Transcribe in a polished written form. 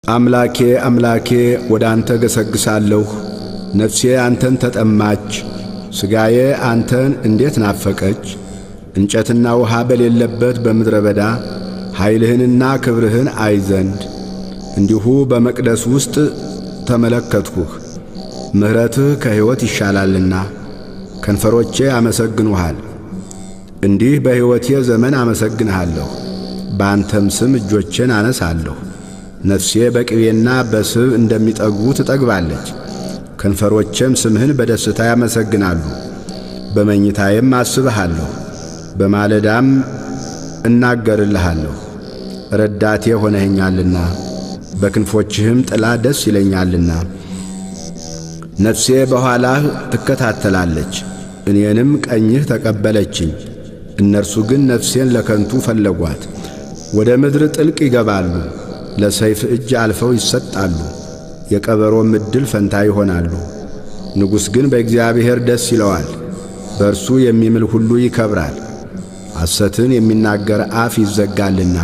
አምላኬ አምላኬ ወደ አንተ ገሰግሳለሁ። ነፍሴ አንተን ተጠማች፣ ሥጋዬ አንተን እንዴት ናፈቀች! እንጨትና ውሃ በሌለበት በምድረ በዳ ኃይልህንና ክብርህን አይ ዘንድ እንዲሁ በመቅደስ ውስጥ ተመለከትሁህ። ምሕረትህ ከሕይወት ይሻላልና ከንፈሮቼ ያመሰግኑሃል። እንዲህ በሕይወቴ ዘመን አመሰግንሃለሁ፣ በአንተም ስም እጆቼን አነሳለሁ። ነፍሴ በቅቤና በስብ እንደሚጠግቡ ትጠግባለች፣ ከንፈሮቼም ስምህን በደስታ ያመሰግናሉ። በመኝታዬም አስብሃለሁ፣ በማለዳም እናገርልሃለሁ። ረዳቴ ሆነኸኛልና በክንፎችህም ጥላ ደስ ይለኛልና። ነፍሴ በኋላህ ትከታተላለች፣ እኔንም ቀኝህ ተቀበለችኝ። እነርሱ ግን ነፍሴን ለከንቱ ፈለጓት። ወደ ምድር ጥልቅ ይገባሉ፣ ለሰይፍ እጅ አልፈው ይሰጣሉ፣ የቀበሮም ዕድል ፈንታ ይሆናሉ። ንጉሥ ግን በእግዚአብሔር ደስ ይለዋል፣ በእርሱ የሚምል ሁሉ ይከብራል። ሐሰትን የሚናገር አፍ ይዘጋልና